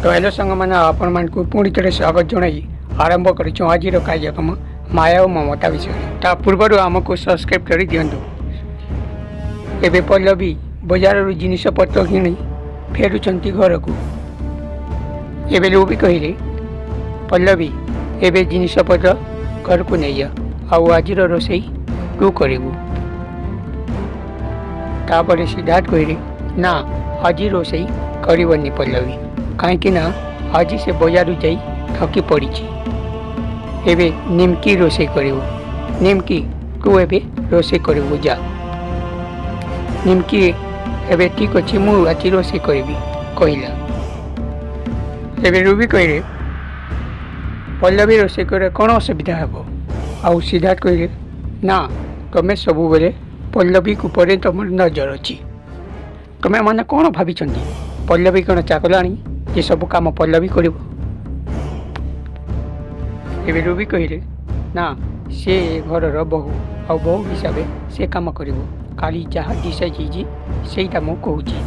Hello ସାଙ୍ଗମାନେ, ଆପଣମାନଙ୍କୁ ପୁଣି ଥରେ ସ୍ୱାଗତ ଜଣାଇ ଆରମ୍ଭ କରିଛୁ ଆଜିର କାର୍ଯ୍ୟକ୍ରମ ମାୟା ଓ ମମତା ବିଷୟରେ। ତା ପୂର୍ବରୁ ଆମକୁ ସବସ୍କ୍ରାଇବ୍ କରି ଦିଅନ୍ତୁ। ଏବେ ପଲ୍ଲବୀ ବଜାରରୁ ଜିନିଷପତ୍ର କିଣି ଫେରୁଛନ୍ତି ଘରକୁ। ଏବେ ରୁବି କହିଲେ, "ପଲ୍ଲବୀ, ଏବେ ଜିନିଷପତ୍ର ଘରକୁ ନେଇଯା ଆଉ ଆଜିର ରୋଷେଇ ତୁ କରିବୁ।" ତାପରେ ସିଦ୍ଧାର୍ଥ କହିଲେ, "ନା, ଆଜି ରୋଷେଇ କରିବନି ପଲ୍ଲବୀ, କାହିଁକି ନା ଆଜି ସେ ବଜାରରୁ ଯାଇ ଥକି ପଡ଼ିଛି। ଏବେ ନିମକି ରୋଷେଇ କରିବ। ନିମକି, ତୁ ଏବେ ରୋଷେଇ କରିବୁ, ଯା।" ନିମକି ଏବେ "ଠିକ୍ ଅଛି, ମୁଁ ଆଜି ରୋଷେଇ କରିବି" କହିଲା। ଏବେ ରୁବି କହିଲେ, "ପଲ୍ଲବୀ ରୋଷେଇ କରିବା କ'ଣ ଅସୁବିଧା ହେବ?" ଆଉ ସିଦ୍ଧାର୍ଥ କହିଲେ, "ନା, ତମେ ସବୁବେଳେ ପଲ୍ଲବୀ ଉପରେ ତମର ନଜର ଅଛି। ତମେ ମାନେ କ'ଣ ଭାବିଛନ୍ତି, ପଲ୍ଲବୀ କ'ଣ ଚାକରାଣୀ ଯେ ସବୁ କାମ ପଲ୍ଲବୀ କରିବ?" ଏବେ ରୁବି କହିଲେ, "ନା, ସେ ଏ ଘରର ବୋହୂ ଆଉ ବୋହୂ ହିସାବରେ ସେ କାମ କରିବ। କାଲି ଯାହା ଡିସାଇଡ୍ ହେଇଛି, ସେଇଟା ମୁଁ କହୁଛି।"